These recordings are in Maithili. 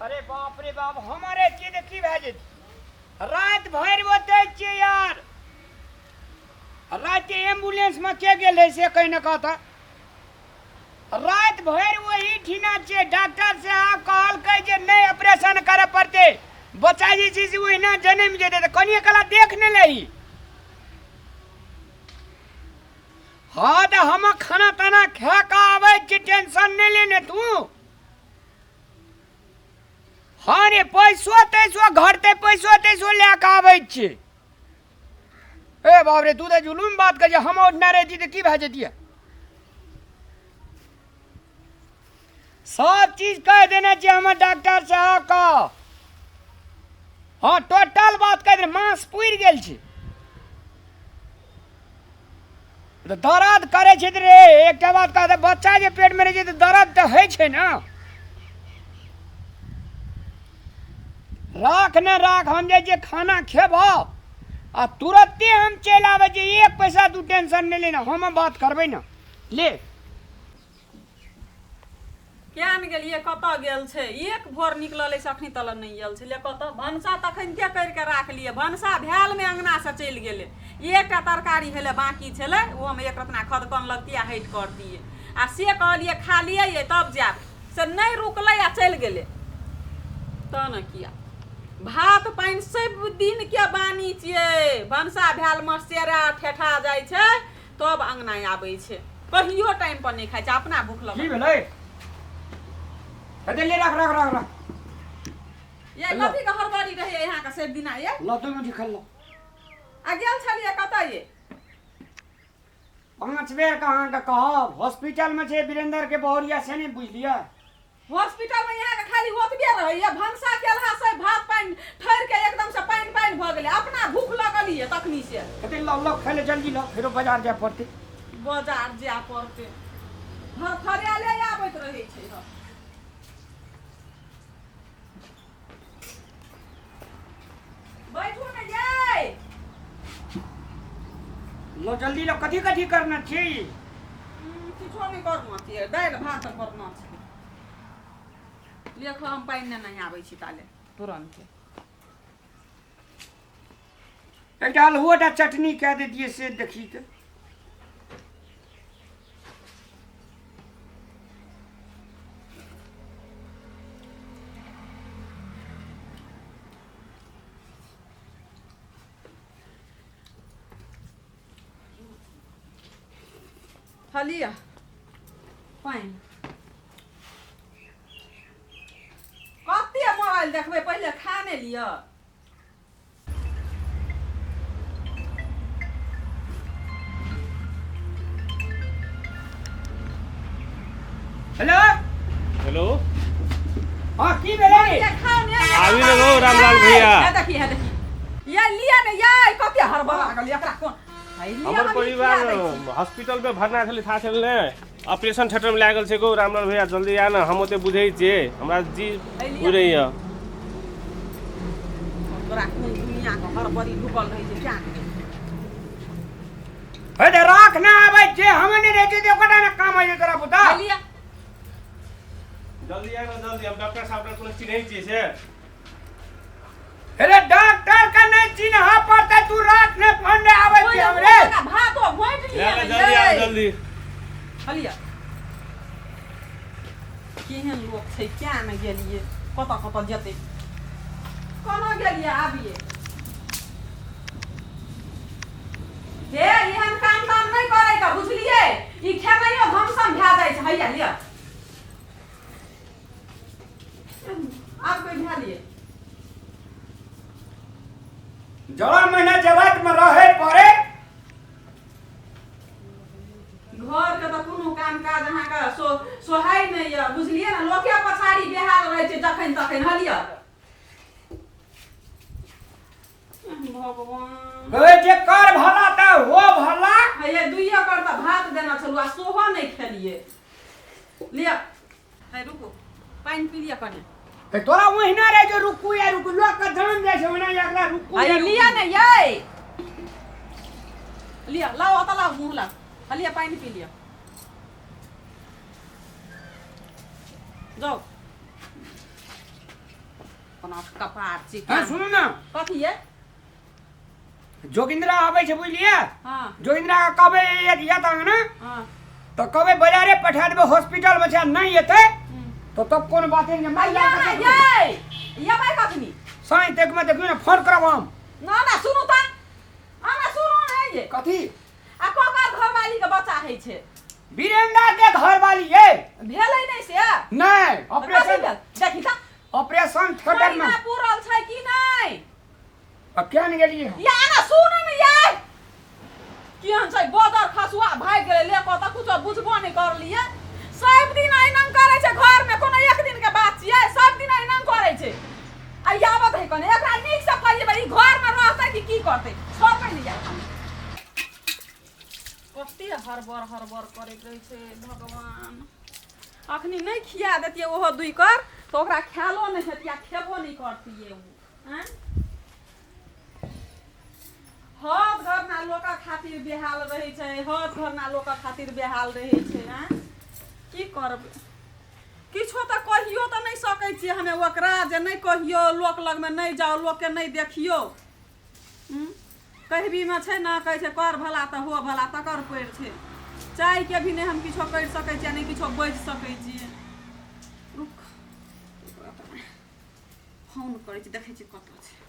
अरे बाप रे बाप, हमारे छियै तऽ की भए जेतै? राति भरि ओतै छियै यार। राति एम्बुलेंसमे के गेल रहै से कहि ने कहता। राति भरि ओही ठिना छियै। डॉक्टर साहब कहलकै जे नहि ऑपरेशन करऽ पड़तै, बच्चा जे छै से ओहिना जनमि जेतै। तऽ कनिए कला देख ने लही। हँ, तऽ हम खाना ताना खा कऽ आबै छी, टेंशन नहि लेने तू। हँ रे, पैसो तैसो घटतै, पैसो तैसो लए कऽ आबै छी। ए बाप रे, तू तऽ जुलूम बात करै छी। हम ओढ़ने रहै छी तऽ की भए जैतियै? सब चीज कहि देने छियै हमर डॉक्टर साहब के। हँ, टोटल बात कहि देने। मास पुरि गेल छै तऽ दर्द करै छै रे। एकटा बात कह, बच्चा जे पेटमे रहै छै तऽ दर्द तऽ होइ छै ने। राख ने राख, हम जाइ छियै खाना खेबह आ तुरन्ते हम चलि आबै छियै। एक पैसा तू टेंशन नहि लेना, हम बात करबै ने ले। किया ने गेलियै? कतऽ गेल छै? एक भोर निकलल अछि, अखनी तलक नहि आयल छै। ले कतऽ भनसा तखनिते करि कऽ राखलियै, भनसा भेलमे अङ्गनासँ चलि गेलै। एकटा तरकारी हेलै बाँकी छलै, ओहोमे एक रतना खदकन लगतियै आ हटि करतियै। आ से कहलियै खा लियै तब जायब, से नहि रुकलै आ चलि गेलै। तऽ ने किया भात पानि सब दिनके बानी छियै, भनसा भेलमे सेरा ठेठा जाइ छै तब अङ्गना आबै छै। कहियो टाइम पर नहि खाइ छै, अपना भूख की लगल। भेलै? हेतै, ले, राख राख राख राख। ये कथी के हड़बड़ी रहै अहाँके सब दिना ये? ल, तू मुठी खेल। आ गेल छलियै कतऽ ये? 5 बेर के अहाँके कहब, हॉस्पिटलमे छै वीरेंद्र के बहुरिया, से नहि बुझलियै? हॉस्पिटल में यहाँ के खाली ओतबे रहैया, भनसा केलहा से भात पानि ठहर के एकदम से पानि पानि भऽ गेलै। अपना भूख लगल ये तखनी से। हेतै, ल ल, खाइ ले जल्दी ल, फेरो बाजार जाय पड़तै। बाजार जाय पड़तै, धरफड़ायले आबैत रहै छै। हँ, बैठू ने यै। लो जल्दी लो, कथी कथी करना छै? किछो नहि करना छै, दालि भात करना छै। लेख, हम पानि नहि आबै छी ताले तुरन्त। एकटा अल्हुओटा चटनी कए दैतियै से देखी तऽ। हलिया पानि। कते मोबाइल देखबै? पहिले खा ने लिअ। हेलो। हेलो। हाँ, की भेलै रे? आबि ने गौ रामलाल भैया। हे देखी, हे देखी, ये लिअ ने ये, कते हड़बड़ा गेल एकरा कोन है, लिअ, हमर हम ई परिवार खिया दै छी। हॉस्पिटल में भर्ना छलै, था छलै ने, ऑपरेशन थिएटर में लागल छै गौ रामलाल भैया, जल्दी आ ने। हम ओते बुझै छियै, हमरा जी उड़ैया। तोरा कोन दुनिया के हड़बड़ी ढुकल रहै छै क्या ने? हे तऽ राख ने, आबै छियै। हम नहि रहै छियै तऽ ओकरा ने काम होइ छै तोरा पुता। हे लिअ। जल्दी आ ने जल्दी। हम डॉक्टर साहब के कोनो चिन्है छियै से? अरे, डॉक्टर के नहि चिन्ह पड़तै, तू राख ने फोन रे, आबै छियै हम रे। भातो घोटि ले लिअ ले ने जल्दी आ यै। जल्दी। हलिया, केहन लोक छै, क्या ने गेलियै, कतऽ कतऽ जेतै, कोना गेलियै आबियै। हे, एहन काम ताम नहि करै के, बुझलियै? ई खेनाइयो घमसन भए जाइ छै। हैया लिअ, आब कोइ भए लिए। जरा महीना जे रातिमे रहै पड़े। घरके तऽ कोनो काम काज अहाँके सोहाइ नहि यऽ, बुझलियै ने? लोके पछाड़ी बेहाल रहै छै जखन तखन। हलिअ भगवान। हे, जे कर भला तऽ हो भला। हे, दुइये कर तऽ भात देने छलहुँ आ सोहो नहि खेलियै। लिअ, हे रुकू, पानि पी लिअ कने। तऽ तोरा ओहिना रहै छै, रुकू या रुकू, लोक के जान जाइ छै ओहिना एकरा रुकू आ या ई लिअ रुकू। ने यै, लिअ, लाउ ओतऽ लाउ, मुँह लाउ। हँ, लिअ, पानि पी लिअ, जाउ। अपना कपार छी। हँ, सुनू ने। कथी ये? जोगिंद्रा आबै छै, बुझलियै? हँ। जोगिंद्रा के कहबै या तऽ ने। हँ। तऽ कहबै बाजारे पठा देबै, हॉस्पिटल मे छै, आ नहि एतै तऽ तब कोनो बाते नहि मारि। या ना ये ये भाई कखनी? साँझ तक मे देखियौ ने, फोन करब हम। ना ना, सुनू तऽ, आना सुनू ने ये। कथी? आ ककर घरवाली के बच्चा होइ छै? वीरेंद्र के घरवाली ये। भेलै नहि से? नहि। कथी ऑपरेशन भेल? देखी तऽ। ऑपरेशन थिएटर मे। महीना पूरल छै कि नहि? आ किया नहि गेलियै हम? या ना सुनू ने ये, केहन छै बदर खसुआ भागि गेलै ले कऽ, तऽ कुछो बुझबो नहि करलियै। सब दिन एना करै छै घरमे, कोनो एक दिन के बात छियै? सब दिन एना करै छै। आ यावत है कने एकरा नीक से फरिएबै, ई घरमे रहतै कि की करतै? छोड़बै नहि जाय। कते हड़बड़ हड़बड़ करैत रहै छै भगवान। अखनी नहि खिया देतियै ओहो दुइ कर तऽ ओकरा खायलो नहि हेतियै आ खेबो नहि करतियै ओ। आँय, हद घरना लोकक खातिर बेहाल रहै छै, हद घरना लोकक खातिर बेहाल रहै छै। आँय, की करबै? किछो तऽ कहियो तऽ नहि सकै छियै हमे ओकरा जे नहि कहियो, लोक लगमे नहि जाउ, लोकके नहि देखियौ। कहबीमे छै ने, कहै छै कर भला तऽ हो भला, तकर पड़ि छै। चायके भी नहि हम किछो करि सकै छियै, नहि किछो बाजि सकै छियै। रुक, फोन करै छी, देखै छी कतऽ छै।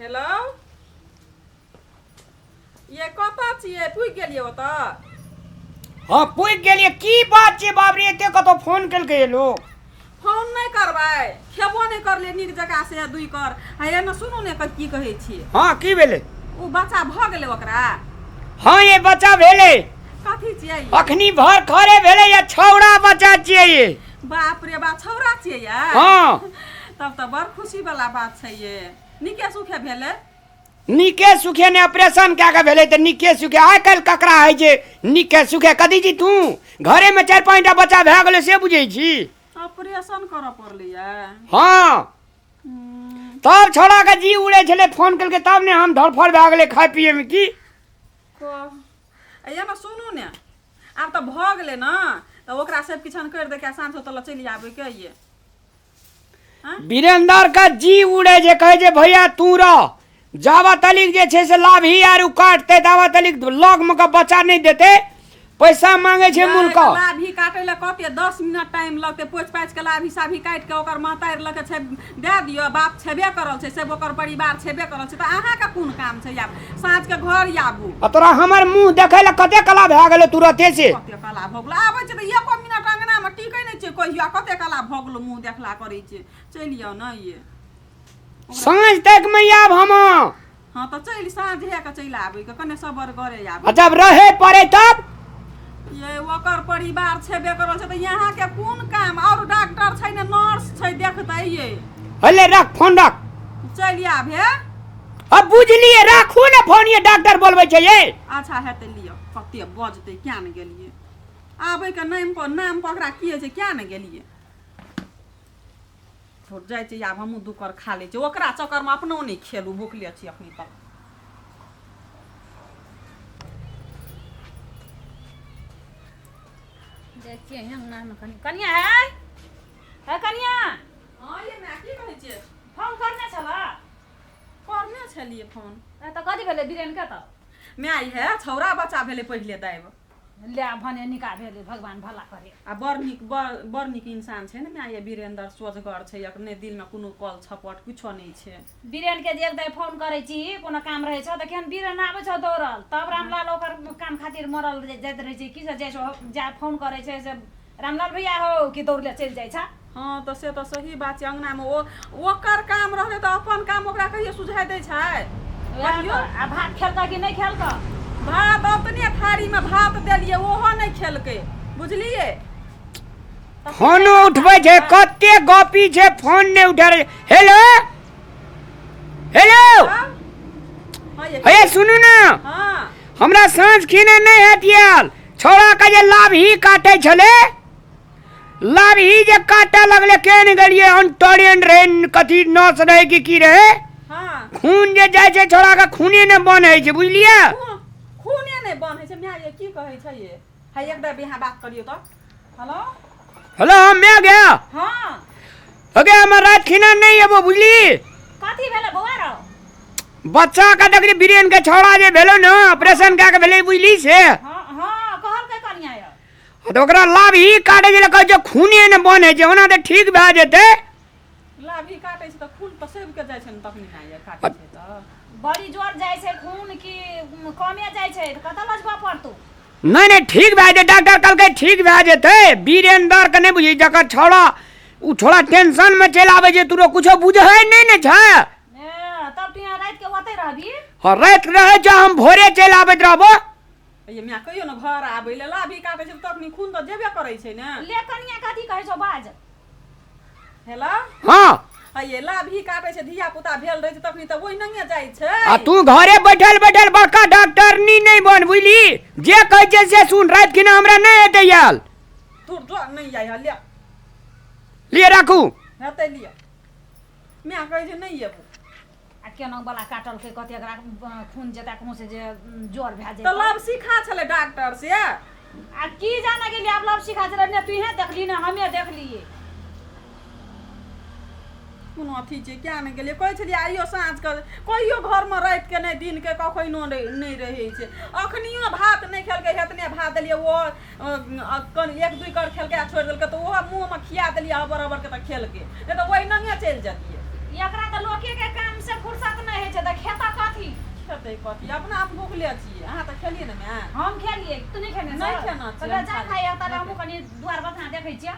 हेलो, ये कतऽ छियै? पुगि गेलियै ओतऽ? हँ, पुगि गेलियै। की बात छै बाप रे, एते कतौ फोन केलकै लोक? फोन नहि करबै? खेबो नहि करलियै नीक जकाँ से दुइ कर। आ ये ने सुनू ने, की कहै छियै? हँ, की भेलै? ओ बच्चा भऽ गेलै ओकरा? हँ, ये बच्चा भेलै। कथी छियै ई? अखनी भर खरे भेलै या, छौड़ा बच्चा छियै ये। बाप रे बाप, छौड़ा छियै ये? हँ। तब तऽ बड़ खुशी वाला बात छै ये। नीके सुखे भेलै? नीके सुखे ने, ऑपरेशन कए कऽ भेलै तऽ नीके सुखे। आइ काल्हि ककरा होइ छै नीके सुखे? कथी छी तू, घरेमे चारि पाँचटा बच्चा भए गेलै से बुझै छी? ऑपरेशन करऽ पड़लै ये? हँ। तब छौड़ाके जी उड़ै छलै, फोन केलकै तब ने हम धड़फड़ भए गेलै खाय पियैमे की। कह, ये सुनू ने, आब तऽ भऽ गेलै ने, तऽ ओकरा सब किछन करि दैके, साँझ होतऽ चलि आबैके ये। वीरेंद्र के जी उड़े जे, कहै जे भैया तू रह, जाबा तलिक जे छै से लाभी आर उ काटतै ताबा तलिक लगमे के बच्चा नहि देतै, पैसा मांगे छै मूल के। लाभी काटै लए कते 10 मिनट टाइम लगतै? पोछि पाछि के लाभी साभी काटि के ओकर महतारि लऽ के छै दए दियौ। बाप छेबे करल छै, सब ओकर परिवार छेबे करल छै, तऽ अहाँके कोन काम छै? आब साँझके घर आबू। आ तोरा हमर मुँह देखै लए कते कला भए गेलै तुरते से? कते कला भऽ गेलो? आबै छै तऽ एको मिनट अंगनामे टिकै नहि छै कहियो, आ कते कला भऽ गेलो मुँह देखला करै छै। चलि आउ ने ये। साँझ तक मे आब हम। हँ, तऽ चलि, साँझ के चलि आबै के, कने सबर करे आबै। आ जब रहे पड़े तब? ये ओकर परिवार छेबे करल छै तऽ यहाँके कोन काम? और डॉक्टर छै ने, नर्स छै, देखतै ये। हले रख, फोन रख। चलि आब हे। अब बुझलिए, राखू ने फोन ये, डॉक्टर बोलबै छै ये। अच्छा हेतै, लिअ। कते बजतै, क्या ने गेलियै? आबैके नाम पर नाम पर ओकरा की होइ छै, क्या ने गेलियै? छोड़, जाइ छै आब, हमहूँ दू कर खा लै छियै। ओकरा चक्करमे अपनो नहि खेलू, भुखले छी अखनी तक। देखिए अंगनामे कनि कनिया है, है कनिया? हँ ये माय, की कहै छियै? फोन करने छलऽ? करने छलियै फोन। तऽ कथी भेलै बीरेनके तऽ? माय हे, छौड़ा बच्चा भेलै पहिले दाइब। ले भने निका भेलै, भगवान भला करे। आ बड़ नीक, बड़ बड़ नीक इंसान छै ने माय ये वीरेंद्र। सोझगर छै, अपने दिलमे कोनो कल छपट कुछो नहि छै। बीरेनके जे एक दाइ फोन करै छी, कोनो काम रहै छौ तऽ केहन बीरेन आबै छौ दौड़ल। तब रामलाल ओकर काम खातिर मरल जाइत रहै छै की से जाइ छौ, जा फोन करै छै से रामलाल भैया हो कि दौड़ले चलि जाइ छ। हँ तऽ से तऽ सही बात छै। अङ्गनामे ओ ओकर काम रहलै तऽ अपन काम ओकरा कहियो सुझाइ दै छै? वएह कहियो? तऽ। आ भात खेलकऽ कि नहि खेलकऽ? भात अपने थारीमे भात देलियै, ओहो नहि खेलकै, बुझलियै? फोनो उठबै छै, कते गपी छै, फोन नहि उठा रहल। Hello hello. तब? हँ ये। हे सुनू ने। हँ। हमरा साँझ खिना नहि हैत आयल। छौड़ा के जे लाभी काटै छलै, लाभी जे काटऽ लगलै, केहन गेलियै अनटरेन रहै, कथी नस रहै कि की रहै। हँ। खून जे जाइ छै, छौड़ा के खूने नहि बन्द होइ छै, बुझलियै? खूने नहि बन्द होइ छै? माय ये, की कहै छै ये? है एक दाइ यहाँ बात करियो तऽ। हेलो। हेलो, हम मैं गया। हाँ। अगे हमर रात खिना नहीं एबो, बुझली? कथी भेलै बौआ रौ? बच्चा के देखली बीरेन के छौड़ा जे भेलो ने, ऑपरेशन कए के भेलै, बुझली से? हाँ हाँ, कहलकै कनिया यौ। तऽ ओकरा लाभ ही काटे जे कहै छै खूने ने बनै छै, ओना तऽ ठीक भए जेतै। लाभी काटै छै तऽ खून तऽ सभके जाइ छै ने, तखनी ना ये काटै छै तऽ बड़ी जोर जाइ छै खून कि कमे जाइ छै, तऽ कतऽ लजबऽ पड़तौ? नहि नहि, ठीक भए जेतै, डॉक्टर कहलकै ठीक भए जेतै। वीरेंद्र के नहि बुझी, जकर छौड़ा ओ छौड़ा टेंशनमे चलि आबै छै, तोरो कुछो बुझै नहि ने छै। ए, तब तू यहाँ राति के ओतै रहबी? हँ, राति रहै छै, हम भोरे चलि आबैत रहबो। ये माय, कहियो ने घर आबै ले लाभी काटै छै तखनी खून तऽ जेबे करै छै ने। ले कनिया, कथी कहै छौ, बाज। हेलो। हँ। ये लाभी काटै छै, धिया पुता भेल रहै छै तखनी तऽ ओहि नहिए जाइ छै। आ तू घरे बैठल बैठल बड़का डॉक्टरनी नहि बन, बुझली? जे कहै छै से सुन, राति खिना हमरा नहि हेतै आयल। तू जो नहि आइ ले। लिए, राखू। हेतै, लिअ। माय कहै छै नहि एबो। आ केना बला काटलकै, कते एकरा खून जेतै कहूँ से जे जोर भए तऽ जेतै। लब सिखा छलै डॉक्टर से। आ की जाने गेलियै आब लब सिखा छलै ने, तूहे देखली ने हमे देखलियै। कोनो अथी छै, किया नहि गेलियै? कहै छलियै आइयो साँझके, कहियो घरमे रातिके नहि दिनके कखनो नहि रहै छै। अखनियो भात नहि खेलकै, एतने भात देलियै, ओहो कनि एक दुइ कर खेलकै आ छोड़ि देलकै, तऽ ओहो मुँहमे खिया देलियै हबर हबरके तऽ खेलकै, नहि तऽ ओहि नंगे चलि जतियै। एकरा तऽ लोके के काम से फुर्सत नहि होइ छै, तऽ खेता कथी? खेतै कथी, अपना हम भुखले छियै। अहाँ तऽ खेलियै ने माय? हम खेलियै, तू नहि खेने? नहि खेना छियै, तऽ जा हम खाइ, खा तब हमहूँ कनि दुआर बथान देखै छियै।